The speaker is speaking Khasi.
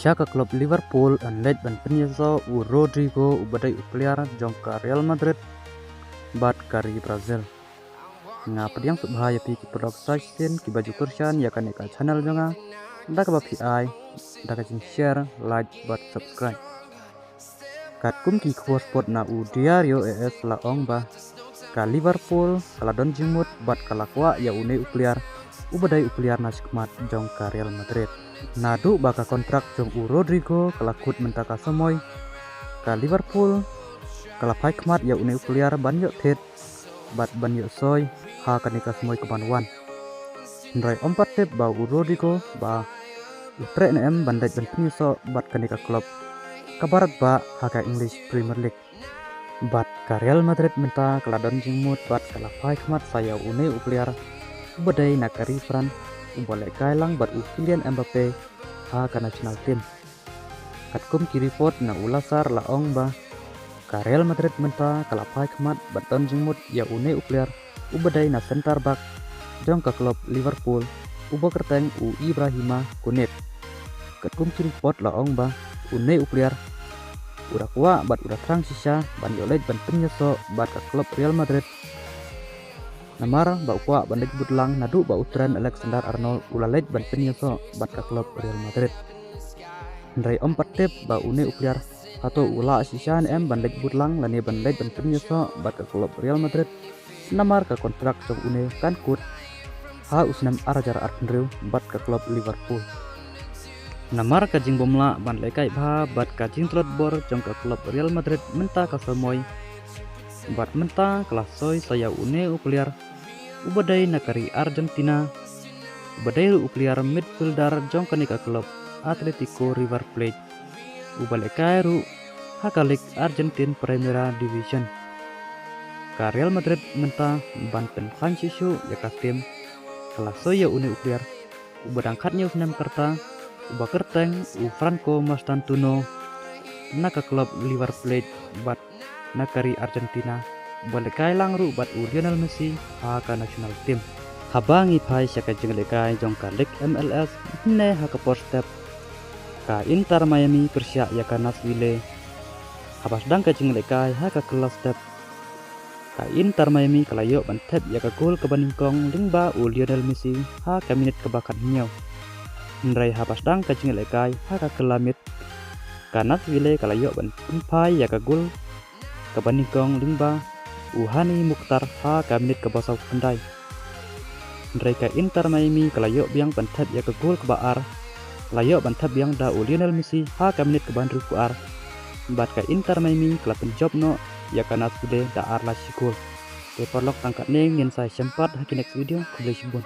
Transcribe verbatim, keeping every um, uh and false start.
Sha ka klub Liverpool yn leit ban pynïasoh u Rodrygo uba dei u player jong ka Real Madrid bad ka ri Brazil. Nga pdiang sngewbha ïa phi ki paralok sa shisien kiba ju kyrshan ïa kane ka channel jong nga da kaba phi ai da ka jingshare, like bad subscribe. Katkum ki khubor sport na u Diario AS la ong ba ka Liverpool ka la don jingmut bad ka la kwah ïa une u player uba dei u player na shakhmat jong ka Real Madrid. Naduh ba ka kontrak jong u Rodrygo ka la kut mynta ka samoi, ka Liverpool ka la phai khmat ïa une u player ban ïoh thied bad ban ïoh soi ha kane ka samoi ka ban wan. Hynrei ym pat tip ba u Rodrygo ba u treh ne em ban leit ban pynïasoh bad kane ka klub kaba radbah ha ka English Premier League. Bad ka Real Madrid mynta ka la don jingmut bad ka la phai khmat sa ïa une u player uba dei na ka ri France uba lehkai lang bad u Kylian Mbappe ha ka national team. Katkum ki report na u Lasar la ong ba ka Real Madrid mynta ka la phai khmat bad don jingmut ïa une u player uba dei na centre back jong ka klub Liverpool uba kyrteng u Ibrahima Konate. Katkum ki report la ong ba une u player u da kwah bad u da thrang shisha ban ïoh leit ban pynïasoh bad ka klub Real Madrid. Namar ba u kwah ban leit bud lang naduh ba u Trent Alexander-Arnold u la leit ban pynïasoh bad ka klub Real Madrid. Hynrei ym pat tip ba une u player hato u lah shisha ne em ban leit bud lang lane ban leit ban pynïasoh bad ka klub Real Madrid. Namar ka kontrak jong une kan kut ha u snem ar hajar arphew hynriew bad ka klub Liverpool. Namar ka jingbymlah ban lehkai bha bad ka jingtlot bor jong ka klub Real Madrid mynta ka samoi bad mynta ka la soi sa ïa une u player uba dei na ka ri Argentina uba dei ruh u player midfielder jong kane ka klub Atletico River Plate uba lehkai ruh ha ka League Argentine Primera Division. Ka Real Madrid mynta ban pynkhlaiñ shuh shuh ïa ka team ka la soi ïa une u player uba dang khathynñiew snem ka rta uba kyrteng u Franco Mastantuono na ka klub River Plate bad na ka ri Argentina uba lehkai lang ruh bad u Lionel Messi ha ka national team. Haba ngi phai sha ka jinglehkai jong ka League M L S hynne ha ka por step ka Inter Miami pyrshah ïa ka Nashville. Haba sdang ka jinglehkai ha ka kylla step ka Inter Miami ka la ïoh ban thep ïa ka gol kaba nyngkong lyngba u Lionel Messi ha ka minit kaba khathynñiew. Hynrei haba sdang ka jinglehkai ha ka kylla miet ka Nashville ka la ïoh ban pynphai ïa ka gol kaba nyngkong lyngba u Hany Mukhtar ha ka minit kaba sawphew khyndai. Hynrei ka Inter Miami ka la ïoh biang ban thep ïa ka gol kaba ar, la ïoh ban thep biang da u Lionel Messi ha ka minit kaba hynriewphew ar. Bad ka Inter Miami ka la pynjop noh ïa ka Nashville da ar la shi gol. Te paralok, tang katne, ngin sa ïashem pat ha ki next video. Khublei shibun.